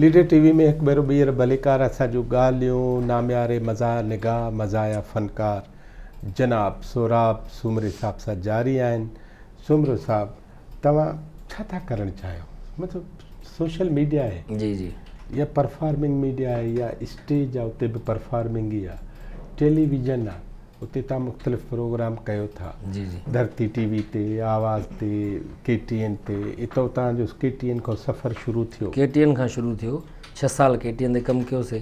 Leader ٽي V ۾ هڪ ڀيرو ٻيهر ڀليڪار اسان جون ڳالهيون نامياري مزاح نگاهه مزاحيه فنڪار جناب سهراب سومري صاحب سان جاري آهن سومرو صاحب توهان ڇا ٿا ڪرڻ چاهيو مطلب سوشل ميڊيا آهي جي جي يا پرفارمنگ ميڊيا آهي يا اسٽيج آهي اتي به پرفارمنگ ئي آهي ٽيليويزن آهي اتي توهان مختلف پروگرام ڪيو ٿا جي جي ڌرتي ٽي وي تي آواز تي ڪي ٽي اين تي اتو توهان جو ڪي ٽي اين کان سفر شروع ٿيو. ڪي ٽي اين کان شروع ٿيو ڇهه سال ڪي ٽي اين تي ڪم ڪيوسي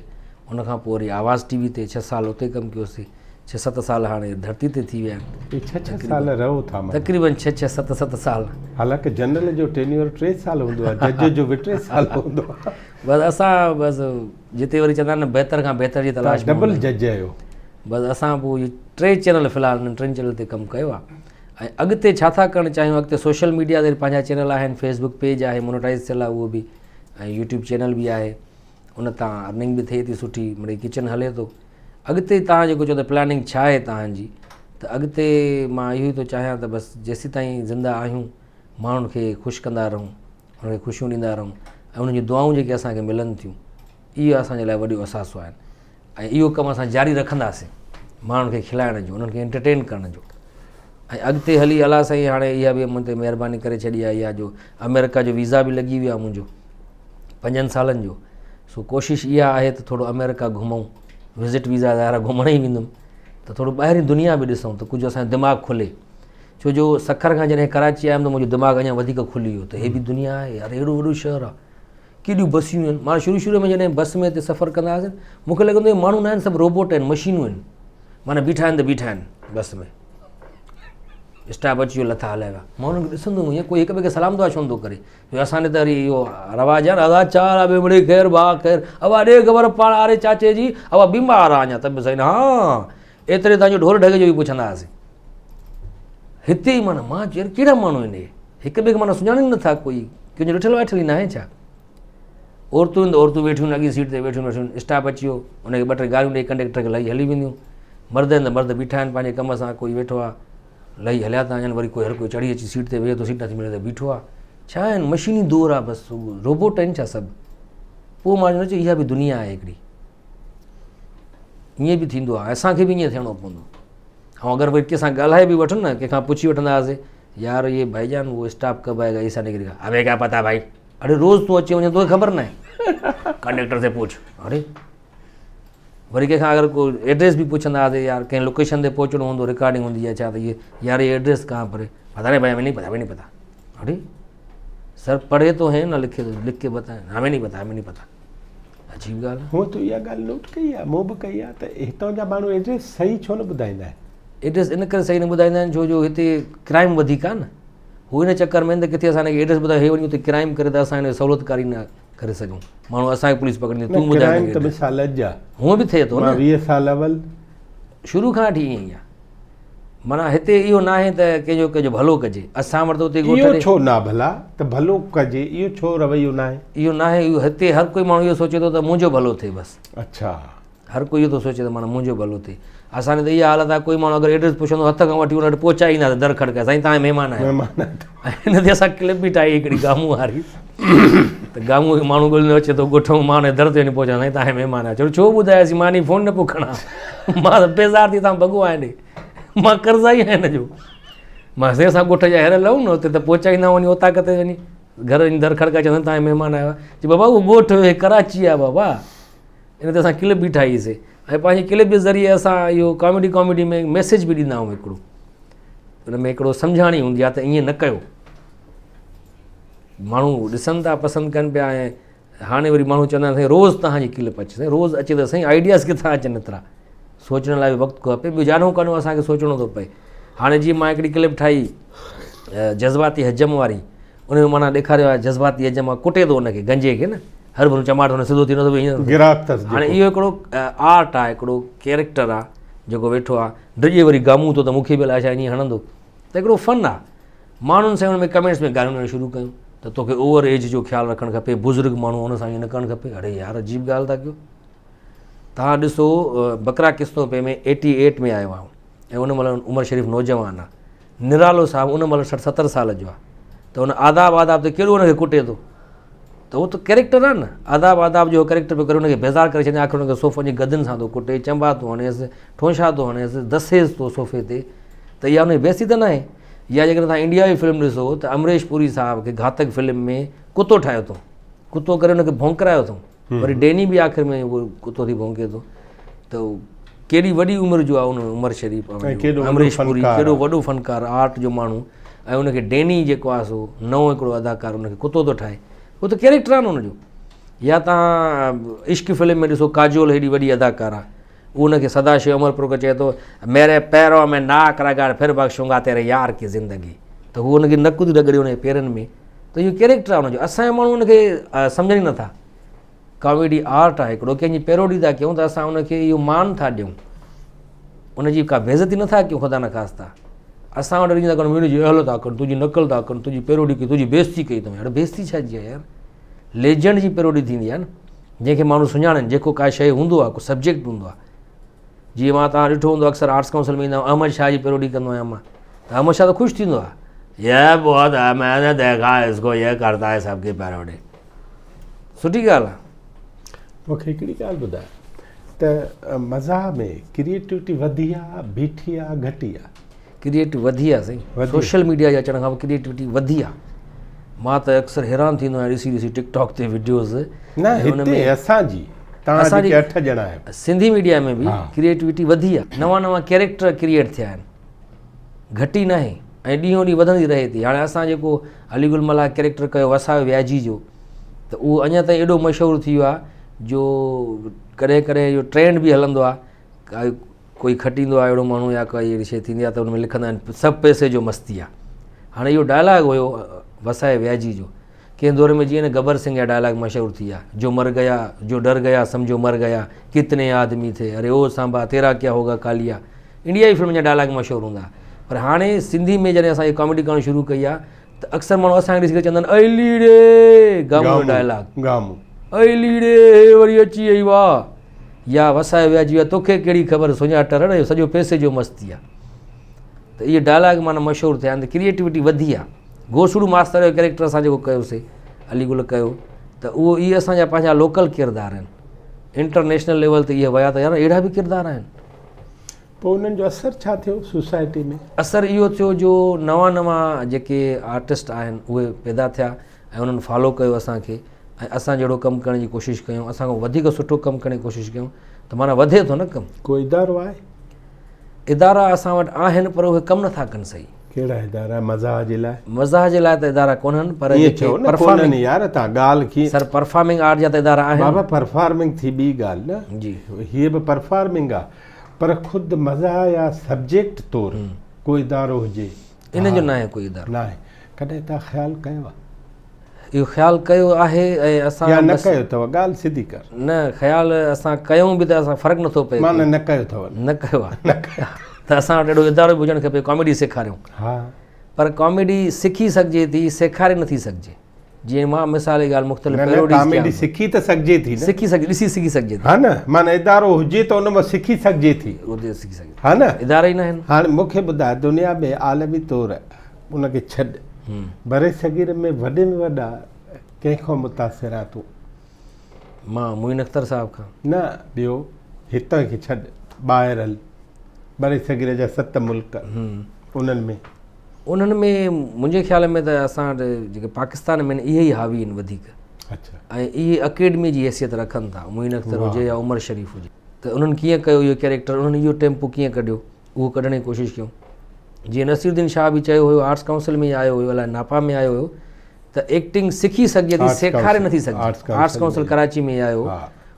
ان کان پوء وري آواز ٽي وي تي ڇهه سال اتي ڪم ڪيوسي ڇهه ست سال هاڻي ڌرتي تي ٿي ويا آهن. اهي ڇهه ڇهه سال رهو ٿا معنيٰ. تقريبن ڇهه ڇهه ست ست سال. حالانڪه جنرل جو ٽينيور ٽي سال هوندو آهي جج جو به ٽي سال هوندو آهي. بس اسان بس جتي وري چوندا آهن نه بهتر کان بهتر جي تلاش ۾ ڊبل جج آهيو. بس اسان پوء اهي ٽي چينل في الحال انهن ٽن چينل تي ڪم ڪيو آهي ۽ اڳتي ڇا ٿا ڪرڻ چاهيون اڳتي سوشل ميڊيا تي پنهنجا چينل آهن فيسبڪ پيج آهي مونيٽائز ٿيل آهي اهو به ۽ يوٽيوب چينل به آهي ان تان ارننگ به ٿئي ٿي سٺي مڙئي ڪچن هلي ٿو اڳتي تان جيڪو چئو ته پلاننگ ڇا آهي تهانجي ته اڳتي مان اهو ئي ٿو چاهيان ته بس جيسي تائين زنده آهيون ماڻهن کي خوش ڪندا رهون انهن کي خوشيون ڏيندا رهون ۽ انهن جون دعائون جيڪي اسانکي ملن ٿيون اهي اسانجي لاء وڏيون اثاثو آهن ۽ اهو ڪم اسان جاري رکنداسين ماڻهن کي کلائڻ جو انهن کي انٽرٽين ڪرڻ جو ۽ اڳتي هلي الله سائين هاڻي اها به مون تي مهرباني ڪري ڇڏي آهي اها جو آمريڪا جو ويزا به لڳي ويو آهي منهنجو پنجن سالن جو سو ڪوشش اها آهي ته ٿورو آمريڪا گهمون وزٽ ويزا ظاهر گهمڻ ئي ويندم ته ٿورو ٻاهرين دنيا به ڏسون ته ڪجهه اسانجو دماغ کلي ڇو جو سکر کان جڏهن ڪراچي آيم ته منهنجو دماغ اڃا وڌيڪ کلي ويو ته هي به دنيا آهي يار هيڏو وڏو شهر آهي ڪيڏيون بسيون آهن مان شروع شروع ۾ جڏهن بس ۾ هتي سفر ڪندا هئاسين مون کي لڳندو هو ماڻهو نه آهن سڀ روبوٽ آهن مشينون آهن معنيٰ بيٺا آهن ته بيٺا آهن بس ۾ اسٽاپ اچي ويو لٿا هليا ويا مان انهن کي ڏسندو هئم ڪوئي هڪ ٻئي کي سلام دعا ڇو نٿو ڪري جو اسان ڏي ته وري اهو رواج آهي نه ادا چار آ مڙئي خير ڀاء خير ابا ڏي خبر پاڻ آري چاچي جي ابا بيمار آ اڃا طبيعت صحيح نه ها ايتري تان جو ڍور ڍڳي جو به پڇندا هئاسين هتي ئي معنيٰ مان چيو ڪهڙا ماڻهو آهن اهي هڪ ٻئي کي معنيٰ سڃاڻن نٿا ڪوئي ڪنهن جو ڏٺل واٺل ئي ناهي ڇا عورتون ته عورتون ويٺيون اڳي سيٽ تي ويٺيون ويٺيون اسٽاپ اچي ويو ان کي ٻه ٽي گاريون ڏئي ڪنڊيڪٽر کي لهي هلي وينديون مرد آهن ته مرد بيٺا آهن پنهنجي ڪم سان ڪوئي ويٺو آهي لهي هليا ٿا وڃن وري ڪوئي هر ڪوئي چڙهي اچي سيٽ تي ويهي ٿو سيٽ نٿي ملي ته بيٺو آهي ڇا آهن مشيني دور آهي بس روبوٽ آهن ڇا سڀ پوء مان چيو اها به دنيا آهي هڪڙي ائين به ٿيندو آهي اسان کي به ائين ٿيڻو پوندو ۽ اگر وري ڪنهن سان ڳالهائي به وٺن نه ڪنهن کان پڇي وٺندا هئاسين يار یہ بھائی جان وہ اسٽاپ کب آئے گا ایسا نکلے گا ہمیں کیا پتا بھائی ارے روز تو اچي وڃي توکي خبر ناهي ڪنڊيڪٽر سي پوڇ اري وري ڪنهن کان اگر ڪو ايڊريس به پڇندا هئاسين يار ڪنهن لوڪيشن تي پهچڻو هوندو رڪارڊنگ هوندي آهي ڇا ته يار یہ ايڊريس ڪهان پر پتا نہیں بھائی ہمیں نہیں پتا ہمیں نہیں پتا اري سر پڙهي تو هي نه لکي لک کے بتائیں ہمیں نہیں پتا ہمیں نہیں پتا عجيب ڳالهه آهي. هونء تو اها ڳالهه نوٽ ڪئي آهي، مون به ڪئي آهي ته هتان جا ماڻهو ايڊريس صحيح ڇو نه ٻڌائيندا آهن؟ ايڊريس ان ڪري صحيح نه ٻڌائيندا آهن ڇو جو هتي ڪرائيم وڌيڪ آهي نه. هو ان چڪر ۾ آهن ته ڪٿي اسان هن کي ايڊريس ٻڌايو هي وڃي اتي ڪرائيم ڪري ته اسان هن کي سهولتڪاري نه ڪري سگهون. ماڻهو اسان کي پوليس پڪڙيندي تون ٻڌاء ڪرائيم ته مثال اڄ آهي. هونء به ٿئي ٿو نه. مان 20 سال اول. شروع کان وٺي ائين ئي آهي. معنيٰ هتي اهو ناهي ته ڪنهن جو ڪنهن جو ڀلو ڪجي. اسان وٽ ته اتي ڳوٺ اهو ڏي. ڇو نه ڀلا ته ڀلو ڪجي اهو ڇو رويو ناهي؟ اهو ناهي اهو هتي هر ڪوئي ماڻهو اهو سوچي ٿو ته منهنجو ڀلو ٿئي بس. اڇا. هر ڪوئي اهو ٿو سوچي ته معنيٰ منهنجو ڀلو ٿئي. اسان ڏي ته اها حالت آهي ڪوئي ماڻهو اگر ايڊريس پڇندو هٿ کان وٺي ان وٽ پهچائي اينداسين در کڙڪائي سائين توهان مهمان آهيو. مهمان آهيو. ۽ ان تي اسان ڪلپ به ٺاهي هڪڙي گامون واري ته گامون کي ماڻهو ڳوليندو اچي ٿو ڳوٺ مان مان در تي وڃي پهچان سائين تان مهمان آهيو چيو ڇو ٻڌاياسين مان فون نه پيو کڻان مان ته بيزار ٿي تان ڀڳو آهيان ڏي مان قرضائي آهيان هن جو مان سائين اسان ڳوٺ جا هير لهون نه اتي ته پهچائيندا وڃي اوطاق تي وڃي گهر وڃي در کڙڪا چوندا تان مهمان آيو چي بابا اهو ڳوٺ هي ڪراچي آهي بابا ان تي اسان ڪلپ به ٺاهيسي ۽ پنهنجي ڪلپ جي ذريعي اسان اهو ڪاميڊي ڪاميڊي ۾ ميسيج به ڏيندا آهيون هڪڙو ان ۾ هڪڙو سمجهاڻي هوندي آهي ته ائين نه ڪيو ماڻهو ڏسن ٿا پسند ڪن پيا ۽ هاڻي وري ماڻهو چوندا آهن سائين روز تهانجي ڪلپ اچي سائين روز اچي ته سائين آئيڊياز ڪٿان اچن ايترا سوچڻ لاء به وقت کپي ٻيو جانو ڪانو اسانکي سوچڻو ٿو پئي هاڻي جيئن مان هڪڙي ڪلپ ٺاهي جذباتي حجم واري ان ۾ معنيٰ ڏيکاريو آهي جذباتي حجم آهي ڪٽي ٿو ان کي گنجي کي نه هر ڀرو چماٽ هن سڌو ٿي نٿو ويهي گراڪ اٿس هاڻي اهو هڪڙو آرٽ آهي هڪڙو ڪيريڪٽر آهي جيڪو ويٺو آهي ڊڄي وري گامون ٿو ته مون کي به الائي ڇا ائين هڻندو ته هڪڙو فن آهي ماڻهن سائين ان ۾ ڪمينٽس ۾ گاريون ڏيڻ شروع ڪيون ته توکي اوور ايج جو خيال رکڻ کپي بزرگ ماڻهو ان سان ائين نه ڪرڻ کپي اڙي يار عجيب ڳالهه ٿا ڪيو تهان ڏسو بڪرا قسطون پي ۾ ايٽي ايٽ ۾ آيو آهيان ۽ ان مهل عمر شريف نوجوان آهي نرالو صاحب ان مهل 60 70 سال جو آهي ته ان آداب آداب تي ڪهڙو ان کي ڪٽي ٿو. ته اهو ته ڪيريڪٽر آهي نه آداب آداب جو ڪيريڪٽر پيو ڪري ان کي بيزار ڪري ڇڏي آخر ان کي صوفن جي گدن سان ٿو ڪٽي چنبا ٿو هڻيس ٺونشا ٿو هڻيس دسيس ٿو صوفي تي ته اها ان جي بيستي ته ناهي يا جيڪڏهن توهان انڊيا جي فلم ڏسو ته امريش پوري صاحب کي گهاتڪ فلم ۾ ڪتو ٺاهيو اٿئون ڪتو ڪري ان کي ڀونڪرايو اٿئون وري ڊيني به آخر ۾ اهو ڪتو ٿي ڀونڪي ٿو ته ڪيڏي وڏي عمر جو آهي ان عمر شريف امريش پوري ڪيڏو وڏو فنڪار آرٽ جو ماڻهو ۽ ان کي ڊيني جيڪو آهي سو نئون هڪڙو اداڪار ان کي ڪتو ٿو ٺاهي اهو ته ڪيريڪٽر آهي نه ان جو يا تان عشق فلم ۾ ڏسو ڪاجول هيڏي وڏي اداڪار آهي اهو ان کي سدا شيو امر پور چئي ٿو ميري پيرو ۾ ناڪ رگڙ پھر بخشونگا تيري يار ڪي زندگي ته هو ان کي نڪ ٿي رگڙي ان جي پيرن ۾ ته اهو ڪيريڪٽر آهي ان جو اسان جا ماڻهو ان کي سمجهن ئي نٿا ڪاميڊي آرٽ آهي هڪڙو ڪنهن جي پيروڊي ٿا ڪيون ته اسان ان کي اهو مان ٿا ڏيون ان جي ڪا بيعزتي نٿا ڪيون خدا نخواسته اسان وٽ وري ٿا ڪن منهنجي اهل ٿا ڪن تنهنجي نقل ٿا ڪن تنهنجي پيروڊي ڪئي تنهنجي بيعزتي ڪئي اٿئون يار بيعزتي ڇا جي آهي يار ليجنڊ جي پيروڊي ٿيندي آهي نه جنهن کي ماڻهو سڃاڻن جيڪو ڪا شيء هوندو آهي ڪو سبجيڪٽ هوندو آهي جيئن مان توهان ڏٺو هوندو اڪثر آرٽس ڪائونسل ۾ ايندا احمد شاهه جي پيروڊي ڪندو آهيان مان ته احمد شاهه ته خوش ٿيندو آهي یہ بہت ہے میں نے دیکھا اس کو یہ کرتا ہے سب کی پیروڈی سٺي ڳالهه آهي. مون کي هڪڙي ڳالهه ٻڌاء ته مزاح ۾ ڪريئيٽوٽي وڌي آ بيٺي آ گهٽي آ؟ ڪريئيٽو وڌي آ سائين سوشل ميڊيا جي اچڻ کان پوء ڪريئيٽوٽي وڌي آ مان ته اڪثر حيران ٿيندو آهيان ڏسي ڏسي ٽڪ ٽاڪ تي وڊيوز نه هتي اسان جي توهان جيڪي اٺ ڄڻا آهيو سنڌي ميڊيا ۾ به ڪريئيٽوٽي وڌي آ نوان نوان ڪيريڪٽر ڪريئيٽ ٿيا آهن گهٽي ناهي ۽ ڏينهون ڏينهن وڌندي رهي ٿي هاڻي اسان جيڪو علي گل ملاح ڪيريڪٽر ڪيو وسايو وياجي جو ته اهو اڃا تائين ايڏو مشهور ٿي ويو آهي جو ڪڏهن ڪڏهن اهو ٽرينڊ به هلندو آهي ڪوئي کٽيندو آهي اهڙو ماڻهو يا ڪائي اهڙي شي ٿيندي آهي ته ان ۾ لکندا آهن سڀ پئسي جو مستي آهي هاڻي اهو ڊائلاگ هيو وسائي وياجي جو ڪنهن دور ۾ جيئن نه گبر سنگهه جا ڊائلاگ مشهور ٿي ويا، جو مر گيا، جو ڊر گيا سمجهو مر گيا، ڪتني آدمي ٿي، اري او سانبا تيرا ڪيا هوگا ڪاليا. انڊيا جي فلمن جا ڊائلاگ مشهور هوندا ها. پر هاڻي سنڌي ۾ جڏهن اسان هي ڪاميڊي ڪرڻ شروع ڪئي آهي ته اڪثر ماڻهو اسان کي ڏسي ڪري چوندا آهن اي ليڙي گامون جو ڊائلاگ. گامون. اي ليڙي هي وري اچي وئي واهه. يا وسايو ويا جي ويا توکي ڪهڙي خبر سڃا ٽرڙ اهو سڄو پئسي جو مستي آهي. ته اهي ڊائلاگ معنيٰ مشهور ٿيا آهن ته ڪريئيٽوٽي وڌي آهي. گوسڙو ماستر جو ڪريڪٽر اسان جيڪو ڪيوسي علي گل ڪيو ته اهو اهي اسان جا پنهنجا لوڪل ڪردار آهن انٽرنيشنل ليول تي اهي ويا ته يار اهڙا به ڪردار آهن. پوء انهن جو اثر ڇا ٿيو سوسائٽي ۾؟ اثر اهو ٿيو جو نوان نوان جيڪي آرٽسٽ آهن اهي پيدا ٿيا ۽ انهن فالو ڪيو اسان کي ۽ اسان جهڙو ڪم ڪرڻ جي ڪوشش ڪيون اسان کان وڌيڪ سٺو ڪم ڪرڻ جي ڪوشش ڪيون ته معنيٰ وڌي ٿو نه ڪم. ڪو ادارو آهي؟ ادارا اسان وٽ آهن پر اهي ڪم نٿا ڪن صحيح. ڪهڙا ادارا مزاح جي لاء؟ مزاح جي لاء ته ادارا ڪونهن پر ائين چئو نه ڪونهن يار تان ڳالهه کي سر پرفارمنگ آرٽ جا ته ادارا آهن. بابا پرفارمنگ ٿي ٻي ڳالهه نه جي هيء به پرفارمنگ آ پر خود مزاح يا سبجيڪٽ طور ڪو ادارو هجي ان جو ناهي ڪوئي ادارو ناهي ڪڏهن تان خيال ڪيو آ؟ اهو خيال ڪيو آهي ۽ اسان يا نه ڪيو اٿو ڳالهه سڌي ڪر. نه خيال اسان ڪيون به ته اسان فرق نٿو پئي. معنيٰ نه ڪيو اٿو. نه ڪيو آهي. نه ڪيو ته اسان وٽ اهڙو ادارو به هجڻ کپي ڪاميڊي سيکاريون. ها. پر ڪاميڊي سکي سگهجي ٿي سيکاري نٿي سگهجي. جيئن مان مثال جي ڳالهه مختلف پيروڊيز ڪيان. ڪاميڊي سکي ته سگهجي ٿي نه. سکي سگهجي ڏسي سکي سگهجي ٿي. ها نه معنيٰ ادارو هجي ته ان مان سکي سگهجي ٿي. اتي سکي سگهجي ها نه. ادارا ئي ناهن. هاڻي مون کي ٻڌاء دنيا ۾ عالمي طور ان کي ڇڏ. برصغير ۾ وڏي ۾ وڏا ڪنهن کان متاثر آهين تون؟ مان معين اختر صاحب کان. نه ٻيو هتان کي ڇڏ ٻاهر هل برصغير جا ست ملڪ انهن ۾. انهن ۾ منهنجي خيال ۾ ته اسان وٽ جيڪي پاڪستان ۾ آهن اهي ئي حاوي آهن وڌيڪ ۽ اهي اڪيڊمي جي حيثيت رکن ٿا معين اختر هجي يا عمر شريف هجي ته انهن ڪيئن ڪيو اهو ڪيريڪٽر انهن اهو ٽيمپو ڪيئن ڪڍيو اهو ڪڍڻ جي ڪوشش ڪيون جيئن نصير الدين شاهه به چيو هيو آرٽس ڪائونسل ۾ ئي آيو هيو الائي ناپا ۾ آيو هيو ته ايڪٽنگ سکي سگهجي ٿي سيکاري نٿي سگهجي آرٽس ڪائونسل ڪراچي ۾ آيو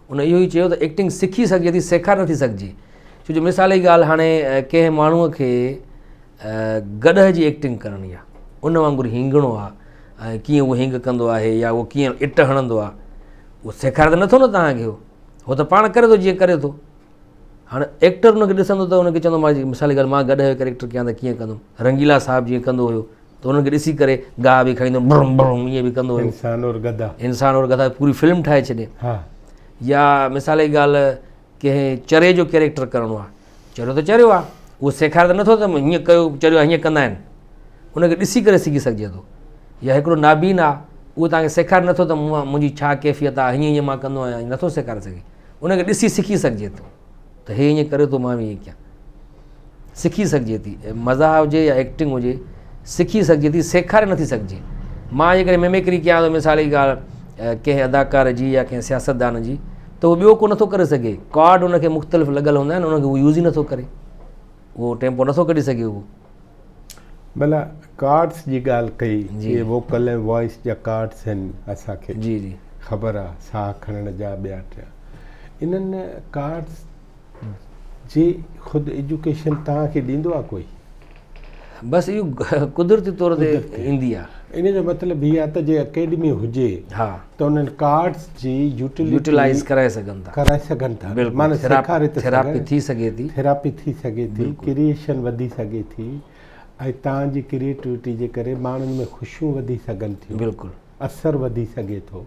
ان اهو ئي چيو ته ايڪٽنگ سکي سگهجي ٿي سيکاري نٿي سگهجي ڇو جو مثال جي ڳالهه هاڻي ڪنهن ماڻهوء کي گڏهه جي ايڪٽنگ ڪرڻي آهي ان وانگر هينگڻو آهي ۽ ڪيئن اهو هينگ ڪندو آهي يا اهو ڪيئن it هڻندو آهي اهو سيکاري ته نٿو نه توهان کي هو ته پاڻ ڪري ٿو جيئن ڪري ٿو هاڻي ايڪٽر ان کي ڏسندو ته ان کي چوندو مان مثال جي ڳالهه مان گڏهه جو ڪريڪٽر ڪيان ته ڪيئن ڪندم رنگيلا صاحب جيئن ڪندو هيو ته انهن کي ڏسي ڪري گاهه به کائيندو برم برم ائين به ڪندو هيو انسان اور گدا انسان اور گدا پوري فلم ٺاهي ڇڏي ها يا مثال جي ڳالهه ڪنهن چري جو ڪريڪٽر ڪرڻو آهي چريو ته چريو آهي اهو سيکاري ته نٿو ته هيئن ڪيو چريو هيئن ڪندا آهن ان کي ڏسي ڪري سکي سگهجي ٿو يا هڪڙو نابين آهي اهو توهان کي سيکاري نٿو ته مون منهنجي ڇا ڪيفيت آهي هيئن هيئن مان ڪندو آهيان نٿو سيکاري سگهي ان کي ڏسي سکي سگهجي ٿو ته هي ائين ڪري ٿو مان به ائين ڪيان سکي سگهجي ٿي مزاح هجي يا ايڪٽنگ هجي سکي سگهجي ٿي سيکاري نٿي سگهجي مان جيڪڏهن ميمڪري ڪيان ٿو مثال جي ڳالهه ڪنهن اداڪار جي يا ڪنهن سياستدان جي ته هو ٻيو ڪو نٿو ڪري سگهي ڪارڊ ان کي مختلف لڳل هوندا آهن ان کي هو يوز ئي نٿو ڪري اهو ٽيمپو نٿو ڪڍي سگهي اهو ڀلا ڪارڊس جي ڳالهه ڪئي اهي ووڪل ۽ وائس جا ڪارڊس آهن اسان کي جي جي خبر آ ساهه کڻڻ جا ٻيا ٽيا انهن ڪارڊس جي خود ايجوڪيشن توهان کي ڏيندو آ ڪوئي؟ بس اهو قدرتي طور تي ايندي آ. ان جو مطلب هي آ ته جي اڪيڊمي هجي ها ته انهن ڪارڊس جي يوٽيلٽي يوٽيلائز ڪرائي سگهن ٿا. ڪرائي سگهن ٿا. بلڪل معنيٰ سيکاري ته ٿيراپي ٿي سگهي ٿي. ٿيراپي ٿي سگهي ٿي، ڪريئيشن وڌي سگهي ٿي ۽ توهان جي ڪريئيٽوٽي جي ڪري ماڻهن ۾ خوشيون وڌي سگهن ٿيون. بلڪل. اثر وڌي سگهي ٿو.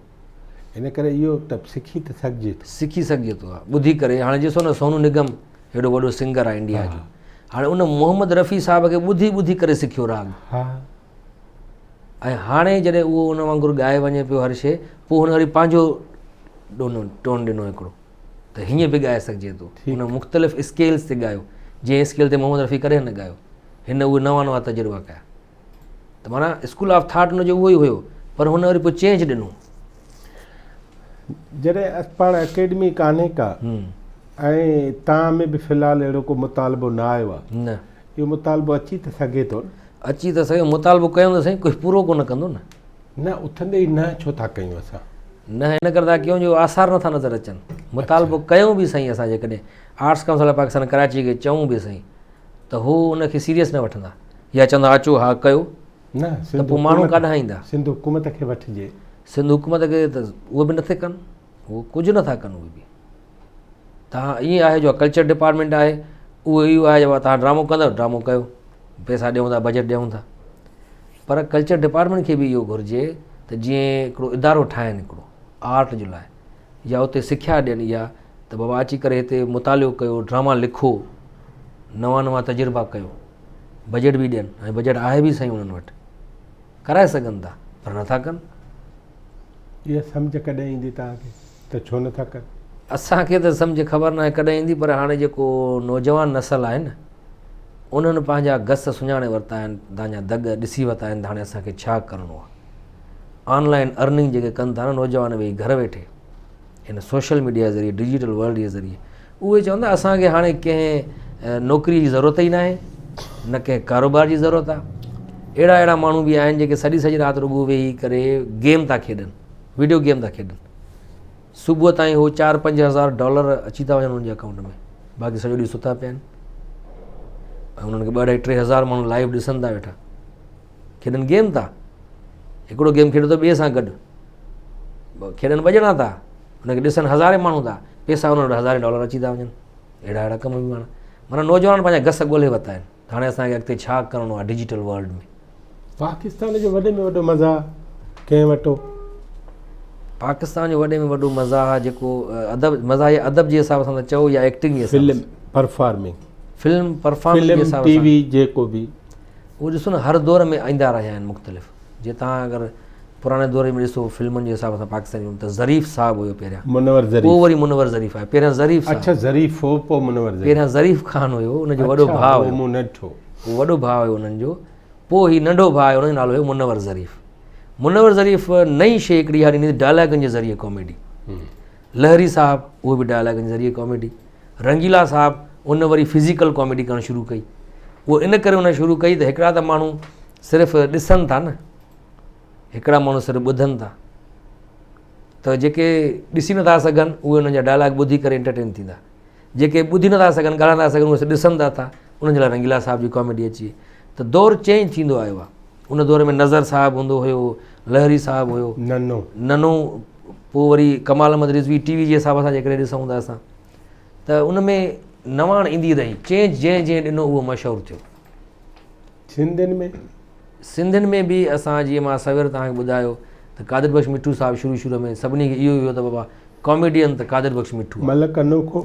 ان ڪري اهو ته سکي ته سگهجي ٿو. سکي سگهجي ٿو ها ٻڌي ڪري هاڻي ڏسو نه سونو نگم هيڏو وڏو سنگر آهي انڊيا جو هاڻي ان محمد رفيع صاحب کي ٻڌي ٻڌي ڪري سکيو راڳ ها ۽ هاڻي جڏهن اهو ان وانگر ڳائي وڃي پيو هر شي پوء هن وري پنهنجو ڏنو ٽون ڏنو هڪڙو ته هيئن به ڳائي سگهجي ٿو هن مختلف اسڪيلز تي ڳايو جنهن اسڪيل تي محمد رفيع ڪڏهن نه ڳايو هن اهي نوان نوان تجربا ڪيا ته معنيٰ اسڪول آف ٿاٽ ان جو اهو ئي هيو پر هن وري پوء چينج ڏنو. جڏهن پاڻ اڪيڊمي ڪانهي ڪا ۽ تان ۾ به في الحال اهڙو ڪو مطالبو نه آيو آهي. نه. اهو مطالبو اچي ته سگهي ٿو نه. اچي ته سگهي مطالبو ڪيون ته سهي ڪوئي پورو ڪونه ڪندو نه. نه اٿندي ئي نه ڇو ٿا ڪيون اسان. نه ان ڪري ٿا ڪيون جو آثار نٿا نظر اچن. مطالبو ڪيون به سهي اسان جيڪڏهن arts council of Pakistan Karachi کي چئون به سهي ته هو ان کي سيريس نه وٺندا يا چوندا اچو ها ڪيو نه ته پوء ماڻهو ڪاڏانهن ايندا. سنڌ حڪومت کي وٺجي. سنڌ حڪومت کي ته اهي به نٿي ڪن اهو ڪجهه نٿا ڪن اهي به تان ائين آهي جو ڪلچر ڊپارٽمينٽ آهي اهو اهو آهي جو تان ڊرامو ڪندو ڊرامو ڪيو پئسا ڏيون ٿا بجيٽ ڏيون ٿا پر ڪلچر ڊپارٽمينٽ کي به اهو گهرجي ته جيئن هڪڙو ادارو ٺاهن هڪڙو آرٽ جي لاء يا اتي سکيا ڏين اها ته بابا اچي ڪري هتي مطالعو ڪيو ڊراما لکو نوان نوان تجربا ڪيو بجيٽ به ڏين ۽ بجيٽ آهي به سائين انهن وٽ ڪرائي سگهن ٿا پر نٿا ڪن. اها سمجهه ڪڏهن ايندي توهان کي ته ڇو نٿا ڪن؟ اسان کي ته سمجهه خبر ناهي ڪڏهن ايندي پر هاڻي جيڪو نوجوان نسل آهي نه انهن پنهنجا گس سڃاڻي ورتا آهن پنهنجا دڳ ڏسي ورتا آهن ته هاڻي اسان کي ڇا ڪرڻو آهي آن لائن ارننگ جيڪي ڪن ٿا نه نوجوان ويهي گهر ويٺي هن سوشل ميڊيا ذريعي ڊجيٽل ورلڊ جي ذريعي اهي چون ٿا اسان کي هاڻي ڪنهن نوڪري جي ضرورت ئي ناهي نه ڪنهن ڪاروبار جي ضرورت آهي اهڙا اهڙا ماڻهو به آهن جيڪي سڄي سڄي رات رڳو ويهي ڪري گيم ٿا کيڏن ويڊيو گيم ٿا کيڏن صبح تائين هو چار 5000 ڊالر اچي ٿا وڃن انهن جي اڪائونٽ ۾ باقي سڄو ڏينهن ستا پيا آهن ۽ انهن کي ٻه اڍائي 3000 ماڻهو لائيو ڏسن ٿا ويٺا کيڏن گيم ٿا هڪڙو گيم کيڏو ته ٻئي سان گڏ کيڏن ٻه ڄڻا ٿا ان کي ڏسن هزارين ماڻهو ٿا پيسا انهن وٽ هزارين ڊالر اچي ٿا وڃن اهڙا اهڙا ڪم به مانا مانا نوجوان پنهنجا گس ڳولي ورتا آهن هاڻي اسانکي اڳتي ڇا ڪرڻو آهي ڊجيٽل ورلڊ ۾ پاڪستان جو وڏي ۾ وڏو مزاح ڪنهن وٽ هو؟ پاڪستان جو وڏي ۾ وڏو مزاح جيڪو ادب مزاح يا ادب جي حساب سان چئو يا ايڪٽنگ جي حساب فلم پرفارمنگ فلم پرفارمنگ جي حساب سان ٽي وي جيڪو به اهو ڏسو نه هر دور ۾ ايندا رهيا آهن مختلف جي تان اگر پراڻي دور ۾ ڏسو فلمن جي حساب سان پاڪستاني فلم ته ظريف صاحب هيو پهريان منور ظريف پوء وري منور ظريف آيو پهريان ظريف صاحب اڇا ظريف هو پوء منور ظريف پهريان ظريف خان هيو ان جو وڏو ڀاء هيو مون نه ڏٺو اهو وڏو ڀاء هيو انهن جو پوء هي ننڍو ڀاء آيو ان جو نالو هيو منور ظريف منور ظريف نئين شيء هڪڙي اها ڏني ڊائلاگن جي ذريعي ڪاميڊي لهري صاحب اهو به ڊائلاگن جي ذريعي ڪاميڊي رنگيلا صاحب ان وري فزيڪل ڪاميڊي ڪرڻ شروع ڪئي اهو ان ڪري ان شروع ڪئي ته هڪڙا ته ماڻهو صرف ڏسن ٿا نه هڪڙا ماڻهو صرف ٻڌن ٿا ته جيڪي ڏسي نٿا سگهن اهي انهن جا ڊائلاگ ٻڌي ڪري انٽرٽين ٿيندا جيڪي ٻڌي نٿا سگهن ڳالهائي نٿا سگهن اهي ڏسن ٿا ٿا انهن جي لاء رنگيلا صاحب جي ڪاميڊي اچي وئي ته دور چينج ٿيندو آيو آهي ان دور ۾ نظر صاحب هوندو هيو لهري صاحب هيو ننو ننو پوء وري ڪمال احمد رضوي ٽي وي جي حساب سان جيڪڏهن ڏسون ٿا اسان ته ان ۾ نواڻ ايندي رهي چينج جنهن جنهن ڏنو اهو مشهور ٿيو. سنڌين ۾؟ سنڌين ۾ به اسان جيئن مان سوير توهان کي ٻڌايو ته قادر بخش مٺو صاحب شروع شروع ۾ سڀني کي اهو ئي هيو ته بابا ڪاميڊين ته قادر بخش مٺو آهي. ملڪ انوکو؟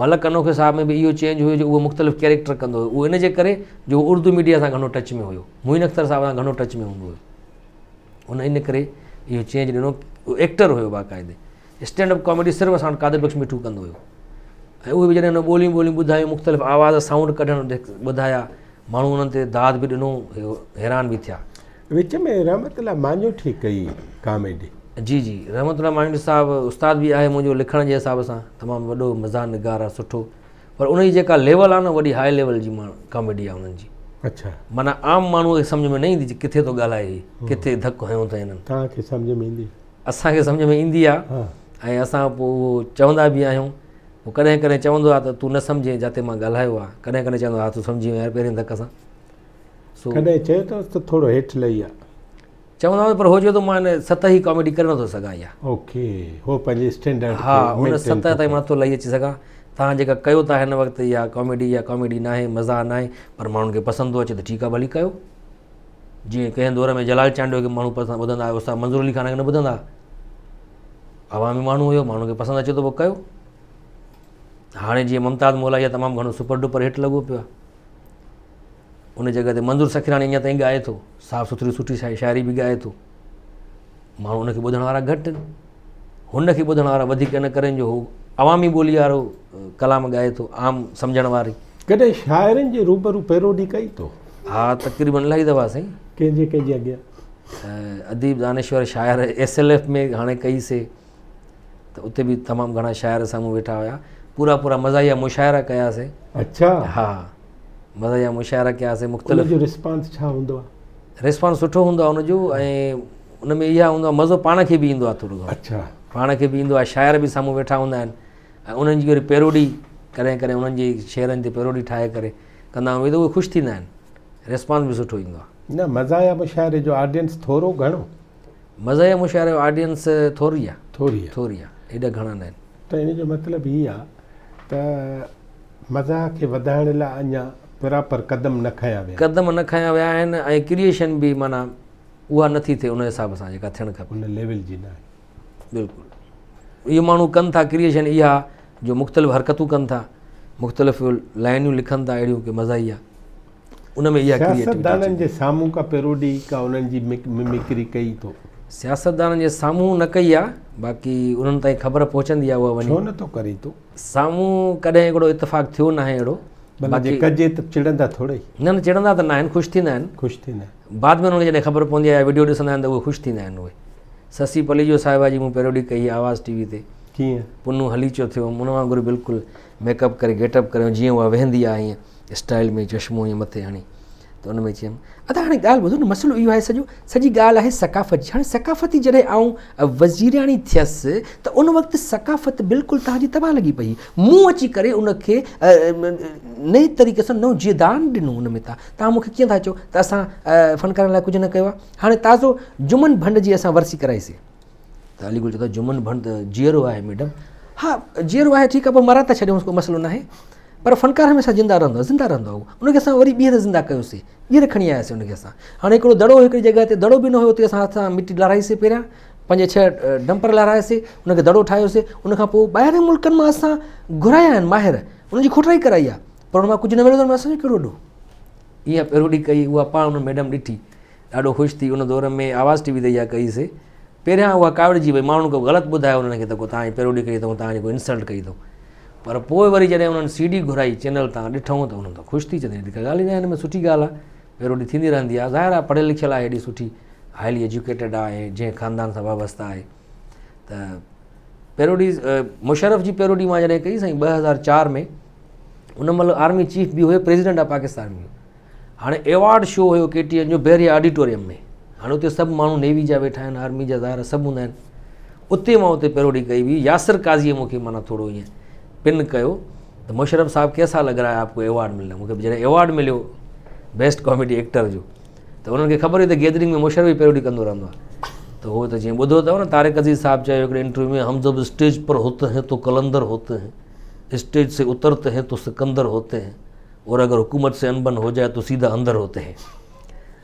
ملڪ انوکي صاحب ۾ به اهو چينج هيو جو اهو مختلف ڪيريڪٽر ڪندو هيو اهو ان جي ڪري جو هو اردو ميڊيا سان گهڻو ٽچ ۾ هيو معين اختر صاحب سان گهڻو ٽچ ۾ هوندو هيو. ان ان ڪري اهو چينج ڏنو اهو ايڪٽر هيو باقاعدي اسٽينڊ اپ ڪاميڊي صرف اسان وٽ قادر بخش مٺو ڪندو هيو ۽ اهي به جڏهن هن ٻوليون ٻوليون ٻڌايون مختلف آواز سائونڊ ڪڍڻ ٻڌايا ماڻهو انهن تي داد به ڏنو حيران به ٿيا. وچ ۾ رحمت الله ماڃوٺي ڪئي ڪاميڊي. جي جي رحمت الله ماڃوٺي صاحب استاد به آهي منهنجو لکڻ جي حساب سان تمام وڏو مزاح نگار آهي سٺو پر ان جي جيڪا ليول آهي نه وڏي هاء ليول جي ڪاميڊي آهي انهن جي. اڇا. معنيٰ عام ماڻهو کي سمجهه ۾ نه ايندي ڪٿي ٿو ڳالهائي هي ڪٿي ڌڪ هنيو اٿئي هنن. توهان کي سمجهه ۾ ايندي. اسان کي سمجهه ۾ ايندي آ ۽ اسان پوء اهو چوندا به آهيون پوء ڪڏهن ڪڏهن چوندو آ ته تون نه سمجهين جاتي مان ڳالهايو آ ڪڏهن ڪڏهن چوندو آ تون سمجهي وئين يار پهرين ڌڪ سان سو ڪڏهن چيو اٿس ته ٿورو هيٺ لهي آ چوندا آهيون پر هو چوي ٿو مان ان سطحي ڪاميڊي ڪري نٿو سگهان اها اوڪي هو پنهنجي اسٽينڊرڊ ها ان سطح تائين مان نٿو لهي اچي سگهان توهان جيڪا ڪيو ٿا هن وقت اها ڪاميڊي اها ڪاميڊي ناهي مزاح ناهي پر ماڻهن کي پسند ٿو اچي ته ٺيڪ آ ڀلي ڪيو جيئن ڪنهن دور ۾ جلال چانڊيو کي ماڻهو پسند ٻڌندا هئا استاد منظور علي خان کي نه ٻڌندا عوامي ماڻهو هيو ماڻهن کي پسند اچي ٿو پوء ڪيو هاڻي جيئن ممتاز مولائي تمام گهڻو سپر ڊپر هٽ لڳو پيو آهي ان جڳهه تي منظور سکراڻي اڃا تائين ڳائي ٿو صاف سٿري سٺي شاعري به ڳائي ٿو ماڻهو ان کي ٻڌڻ وارا گهٽ آهن هن کي ٻڌڻ وارا وڌيڪ ان ڪري جو هو عوامي ٻولي وارو ڪلام ڳائي ٿو عام سمجهڻ واري. ڪڏهن شاعرن جي روبرو پيروڊي ڪئي تو؟ ها تقريبن الاهي دفعا سائين. ڪنهن جي ڪنهن جي اڳيان؟ اديب دانشور شاعر ايس ايل ايف ۾ هاڻي ڪئي سي ته اتي به تمام گهڻا شاعر سامهون ويٺا هيا پورا پورا مزاحيه مشاعرا ڪيا سي. اڇا. ها مزاحيه مشاعرا ڪيا سي مختلف. ان جو رسپانس ڇا هوندو آهي؟ ريسپانس سٺو هوندو آهي ان جو ۽ ان ۾ اها هوندو آهي مزو پاڻ کي به ايندو آهي ٿورو گهڻو اڇا پاڻ کي به ايندو آهي شاعر به سامهون ويٺا هوندا آهن ۽ انهن جي وري پيروڊي ڪڏهن ڪڏهن انهن جي شعرن تي پيروڊي ٺاهي ڪري ڪندا آهيون ته اهي خوش ٿيندا آهن ريسپانس به سٺو ايندو آهي. نه مزاحيه مشاعري جو آڊينس ٿورو گهڻو؟ مزاحيه مشاعري جو آڊينس ٿوري آهي ٿوري آهي ٿوري آهي ايڏا گهڻا نه آهن. ته ان جو مطلب هي آهي ته مزاح کي وڌائڻ لاء اڃا پراپر قدم نه کنيا ويا آهن. قدم نه کنيا ويا آهن ۽ ڪريئيشن به معنيٰ اها نه ٿي ٿئي ان حساب سان جيڪا ٿيڻ کپي. ان ليول جي ناهي. بلڪل اهي ماڻهو ڪن ٿا ڪريئيشن اها جو مختلف حرڪتون ڪن ٿا مختلف لائنيون لکن ٿا اهڙيون ڪي مزاحيه ان ۾ اها سياستدانن جي سامهون ڪا پيروڊي ڪا انهن جي ممڪري ڪئي تو؟ سياستدانن جي سامهون نه ڪئي آ باقي انهن تائين خبر پهچندي آ اها وڃي. ڇو نه ٿو ڪرين تون؟ سامهون ڪڏهن هڪڙو اتفاق ٿيو ناهي اهڙو. ڀلا جي ڪجي ته چڙندا ٿورئي. نه نه چڙندا ته ناهن خوش ٿيندا آهن. خوش ٿيندا آهن. بعد ۾ انهن کي جڏهن خبر پوندي آهي يا وڊيو ڏسندا آهن ته اهي خوش ٿيندا آهن اهي. سسي پليجو صاحبه جي مون پيروڊي ڪئي هئي آواز ٽي وي تي. ڪيئن؟ پنو هليچو ٿيو هوم ان وانگر بلڪل ميڪ اپ ڪري گيٽ اپ ڪري جيئن اها ويهندي آهي ائين. اسٽائل ۾ چشمو ائين مٿي هڻي ته ان ۾ چيم ادا هاڻي ڳالهه ٻڌو نه مسئلو اهو آهي سڄو سڄي ڳالهه آهي ثقافت جي هاڻي ثقافتي جڏهن آئون وزيرياڻي ٿيس ته ان وقت ثقافت بلڪل توهان جي تباهه لڳي پئي مون اچي ڪري ان کي نئين طريقي سان نئون جيئدان ڏنو ان ۾ توهان مون کي ڪيئن ٿا چئو ته اسان فنڪارن لاء ڪجهه نه ڪيو آهي هاڻي تازو جمن ڀنڊ جي اسان ورسي ڪرائيسي ته علي گل چوندو آهي جمن ڀنڊ ته جيئرو آهي ميڊم ها جيئرو آهي ٺيڪ آهي پوء مرائي ٿا ڇڏيونس ڪو مسئلو ناهي پر فنڪار هميشه زنده رهندو آهي زنده رهندو آهي ان کي اسان وري ٻيهر زنده ڪيوسي ٻيهر کڻي آياسي ان کي اسان هاڻي هڪڙو دڙو هڪڙي جڳهه تي دڙو به نه هيو اتي اسان هٿ سان مٽي لارائيسي پهريان پنج ڇهه ڊمپر لارائيسي ان کي دڙو ٺاهيوسي ان کان پوء ٻاهرين ملڪن مان اسان گهرايا آهن ماهر ان جي کوٽائي ڪرائي آهي پر ان مان ڪجهه نه مليو ته اسان جو ڪهڙو ڏوهه اها پيروڊي ڪئي اها پاڻ ان ميڊم ڏٺي ڏاڍو خوش ٿي ان دور ۾ آواز ٽي وي تي اها ڪئي سي پهريان اها ڪاوڙجي وئي ماڻهن ڪو غلط ٻڌايو انهن کي ته ڪو توهان جي پيروڊي ڪئي اٿئون توهان جي ڪو انسلٽ ڪئي اٿئون پر پوء وري جڏهن انهن سي ڊي گهرائي چينل تان ڏٺائون ته انهن ته خوش ٿي چوندي ڪا ڳالهه ئي ناهي هن ۾ سٺي ڳالهه آهي پيروڊي ٿيندي رهندي آهي ظاهر آهي پڙهيل لکيل آهي ايڏي سٺي هائلي ايجوڪيٽيڊ آهي جنهن خاندان سان وابسته آهي ته پيروڊي مشرف جي پيروڊي مان جڏهن ڪئي سائين 2004 ۾ ان مهل آرمي چيف به هيو پريزيڊنٽ آف پاڪستان به هاڻي ايوارڊ شو هيو ڪي ٽي اين جو بحريه آڊيٽوريم ۾ هاڻي اتي سڀ ماڻهو نيوي جا ويٺا آهن آرمي جا ظاهر سڀ هوندا آهن اتي مان اتي پيروڊي ڪئي هئي ياسر قاضيء مون کي معنيٰ ٿورو ائين پن ڪيو ته مشرف صاحب ڪيسا لگ رها هي آپ ڪو ايوارڊ ملنا مون کي جڏهن ايوارڊ مليو بيسٽ ڪاميڊي ايڪٽر جو ته انهن کي خبر هئي ته گيدرنگ ۾ مشرف ئي پيروڊي ڪندو رهندو آهي ته هو ته جيئن ٻڌو اٿو نه طارق عزيز صاحب چيو هڪڙي انٽرويو ۾ هم جب اسٽيج پر هوتي هين تو قلندر هوتي هين اسٽيج سي اترتي هين تو سڪندر هوتي هين اور اگر حڪومت سي انبن هو جائي تو سيڌا اندر هوتي هين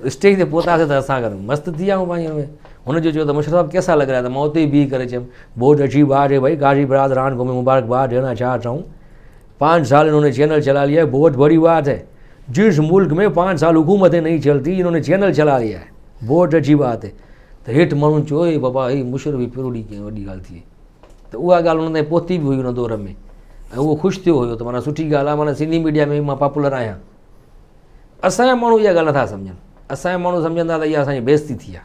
اسٽيج تي پهتاسي ته اسان گڏ مست ٿي ويا پنهنجي ۾ هن جو چيو ته مشرف صاحب ڪيسا لڳ رها ته مان اتي ئي بيهي ڪري چيم بهت اڇي بات هي ڀائي قاضي برادران کو مين مبارڪباد دينا چاهتا هون پانچ سال انهون ني چينل چلا ليا هي بهت بڙي بات هي جس ملڪ ۾ پانچ سال حڪومت نهين چلتي انهون ني چينل چلا ليا هي بهت اڇي بات هي. ته هيٺ ماڻهن چيو اي بابا هي مشرف جي پروڙي ڪنهن وڏي ڳالهه ٿئي ته اها ڳالهه ان تائين پهتي به هئي ان دور ۾ ۽ اهو خوش ٿيو هيو ته معنيٰ سٺي ڳالهه آهي معنيٰ سنڌي ميڊيا ۾ مان پاپولر آهيان اسان جا ماڻهو اها ڳالهه نٿا سمجهن اسان جا ماڻهو سمجهن ٿا ته اها اسان جي بيستي ٿي آهي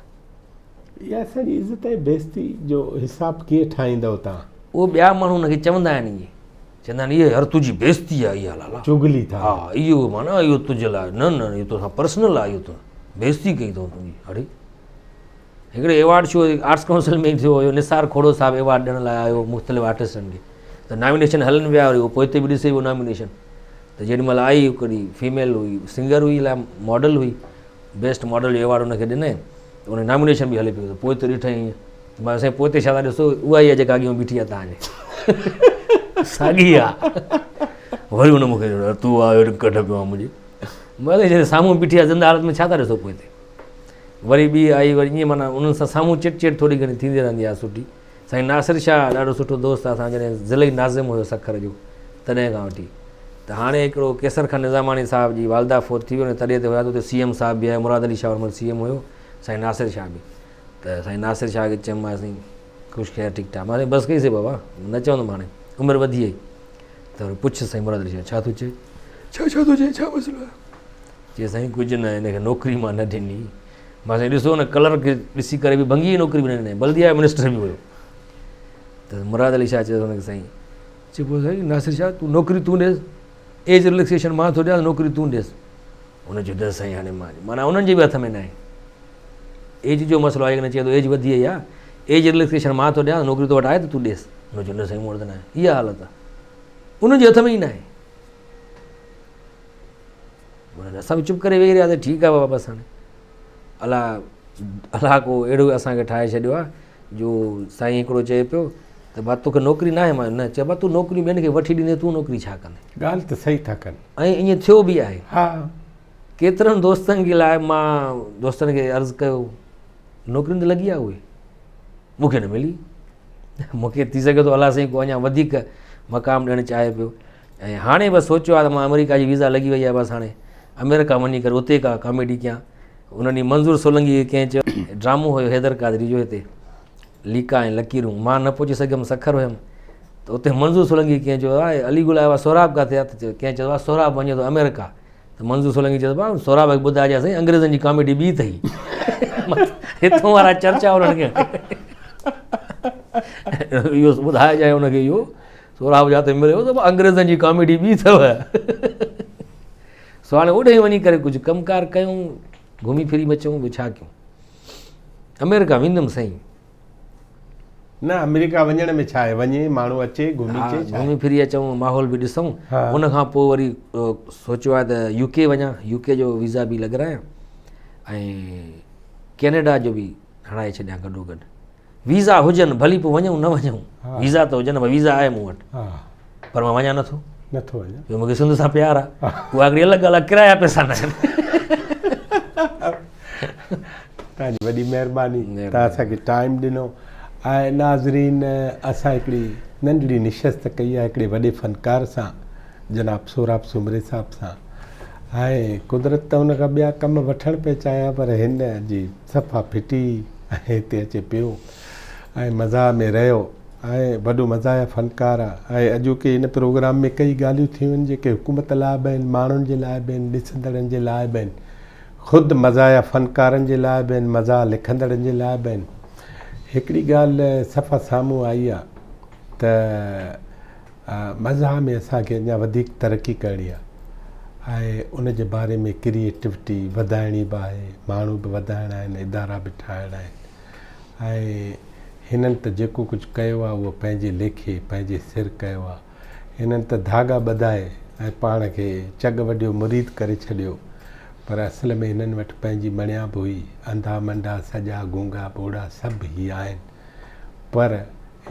اها اسان جي عزت ۽ بيستي جو حساب ڪيئن ٺاهيندؤ توهان؟ اهو ٻيا ماڻهو ان کي چوندا آهن ائين چوندا آهن اهي يار تنهنجي بيستي آهي اها لالا چغلي ٿا ها اهو معنيٰ اهو تنهنجي لاء نه نه اهو توسان پرسنل آهي اهو ته بيستي ڪئي اٿئون تنهنجي اڙي هڪڙي ايوارڊ شو آرٽس ڪائونسل ۾ ٿيو هيو نثار کوڙو صاحب ايوارڊ ڏيڻ لاء آيو مختلف آرٽسٽن کي ته نامينيشن هلن پيا وري اهو پوئتي به ڏسي ويو نامينيشن ته جيڏي مهل آئي هڪڙي فيميل هئي سنگر هئي الائي ماڊل هئي بيسٽ ماڊل جو ايوارڊ ان کي ڏنائين ته ان نامينيشن به هلي پيو ته پوئتي ڏٺائين ائين ته مان سائين پوئتي ڇا ٿا ڏسو اها ئي آهي جيڪا اڳيون بيٺي آهي توهان جي ساڳي آهي وري ان مونکي چيو تون آيو ڪڍ پيو آهي منهنجي مان جڏهن سامهون بيٺي آهي زنده حالت ۾ ڇا ٿا ڏسو پوئتي وري ٻي آئي وري ائين معنيٰ انهن سان سامهون چٽ چيٽ ٿوري گهڻي ٿيندي رهندي آهي سٺي سائين ناصر شاهه ڏاڍو سٺو دوست آهي اسان جڏهن ضلعي ناظم هيو سکر جو تڏهن کان وٺي ته هاڻي هڪڙو قيصر خان نظاماڻي صاحب جي والده فوت ٿي وئي ان تڏي تي هيا ته اتي سي ايم صاحب به آيو مراد علي شاهه ان مهل سي ايم هيو سائين ناصر شاهه به ته سائين ناصر شاهه کي چيم مان سائين خوش خير ٺيڪ ٺاڪ مان سائين بس ڪئي سي بابا نه چوندم هاڻي عمر وڌي وئي ته وري پڇ سائين مراد علي شاهه ڇا ٿو چئي ڇا ڇا ٿو چئي ڇا مسئلو آهي چي سائين ڪجهه نه هن کي نوڪري مان نه ڏني مان سائين ڏسو نه ڪلر کي ڏسي ڪري به ڀنگي نوڪري به نه ڏني بلديا منسٽر به هيو ته مراد علي شاهه چيس هن کي سائين چي پوء سائين ناصر شاهه تون نوڪري تون ڏيس ايج رليڪسيشن مان ٿو ڏيان نوڪري تون ڏيس هن چيو نه سائين هاڻي مان معنيٰ انهن جي به هٿ ۾ ناهي ايج جو مسئلو آهي جيڪڏهن چئي ٿو ايج وڌي وئي آهي ايج رليڪسيشن مان ٿو ڏيان نوڪري تو وٽ آهي ته تون ڏيس هن چيو نه سائين مون وٽ ته ناهي اها حالت آهي انهن جي هٿ ۾ ئي ناهي اسان به چپ ڪري ويهي رهياسين ٺيڪ آهي بابا بس هاڻي الله الله ڪو اهڙو اسانکي ٺاهي ڇڏيو آهي جو سائين هڪڙو چئي پيو ته ڀا توکي نوڪري ناهي مان نه چئي ڀا تون نوڪري ٻين کي وٺي ڏيندين تون نوڪري ڇا ڪندين. ڳالهه ته صحيح ٿا ڪن. ۽ ائين ٿيو به آهي. ها. ڪيترن دوستن جي لاء مان دوستن کي عرض ڪيو نوڪرين ته لڳي آ اهي مون کي نه ملي مون کي ٿي سگهي ٿو الله سائين ڪو اڃا وڌيڪ مقام ڏيڻ چاهي پيو ۽ هاڻي بس سوچيو آهي ته مان آمريڪا جي ويزا لڳي وئي آهي بس هاڻي آمريڪا وڃي ڪري اتي ڪا ڪاميڊي ڪيان ان ڏينهن منظور سولنگي کي ڪنهن چيو ڊرامو هيو حيدر قادري جو هتي ليڪا ۽ لڪيرون مان نه پهچي سگهيم سکر هيم ته اتي منظور سولنگي ڪنهن چيو آهي علي گل آيو آهي سهراب ڪاٿي آهي ته ڪنهن چيو آهي سهراب وڃي ٿو آمريڪا ته منظور سولنگي چيو ته سهراب کي ٻڌائجي سائين انگريزن جي ڪاميڊي ٻي اٿئي هتون وارا چرچا انهن کي اهو ٻڌائجانء ان کي اهو سهراب جاتي مليو ته انگريزن جي ڪاميڊي ٻي اٿو سو هاڻي اوڏي وڃي ڪري ڪجهه ڪم ڪار ڪيون گهمي ڦري به اچون ٻيو ڇا ڪيون آمريڪا ويندم سائين. نه آمريڪا وڃڻ ۾ ڇا آهي وڃي ماڻهو اچي گهمي اچي ڇا گهمي ڦري اچون ماحول به ڏسون ان کان پوء وري سوچيو آهي ته يو ڪي وڃان يو ڪي جو ويزا به لڳرايان ۽ ڪينيڊا جو به هڻائي ڇڏيان گڏو گڏ ويزا هجن ڀلي پوء وڃون نه وڃون ويزا ته هجن ويزا آهي مون وٽ پر مان وڃان نٿو نٿو وڃان جو مونکي سنڌ سان پيار آهي اها هڪڙي الڳ ڳالهه آهي ڪرايا پئسا نه آهن. توهان جي وڏي مهرباني توهان اسان کي ٽائيم ڏنو ۽ ناظرين اسان هڪڙي ننڍڙي نشست ڪئي آهي هڪڙي وڏي فنڪار سان جناب سهراب سومري صاحب سان ۽ قدرت ته ان کان ٻيا ڪم وٺڻ پئي چاهيا پر هن جي صفا ڦٽي ۽ هتي اچي پيو ۽ مزاح ۾ رهيو ۽ وڏو مزاحيه فنڪار آ ۽ اڄوڪي هن پروگرام ۾ ڪئي ڳالهيون ٿيون آهن جيڪي حڪومت لاء به آهن ماڻهن جي لاء به آهن ڏسندڙن جي لاء به آهن خود مزاحيه فنڪارن جي لاء به آهن مزاح لکندڙن جي لاء به آهن هڪڙي ڳالهه صفا سامهون آئي آ ته مزاح ۾ اسان کي اڃا وڌيڪ ترقي ڪرڻي آ ۽ ان جي باري ۾ ڪريئيٽوٽي وڌائڻي به آهي ماڻهو به وڌائڻا آهن ادارا به ٺاهڻا آهن ۽ هنن ته جيڪو ڪجهه ڪيو آهي اهو پنهنجي ليکي، پنهنجي سر ڪيو آهي. هنن ته ڌاڳا ٻڌائي ۽ پاڻ کي چڳ وڍيو مريد ڪري ڇڏيو. پر اصل ۾ هنن وٽ پنهنجي مڻيا به هئي. انڌا منڊا، سڄا، گونگا، ٻوڙا سڀ هي آهن. پر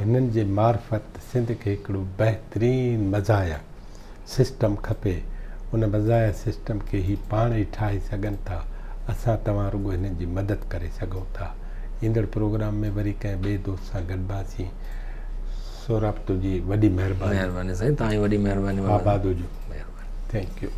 هنن جي معرفت سنڌ کي هڪڙو بهترين مزاحيه سسٽم کپي. ان مزاحيه سسٽم کي هي پاڻ ئي ٺاهي سگهن ٿا. اسان توهان رڳو هنن جي مدد ڪري سگهون ٿا. ايندڙ پروگرام ۾ وري ڪنهن ٻئي دوست سان گڏباسين. سهراب تنهنجي وڏي مهرباني. مهرباني سائين توهان جي وڏي مهرباني. آباد هجو. مهرباني. Thank you.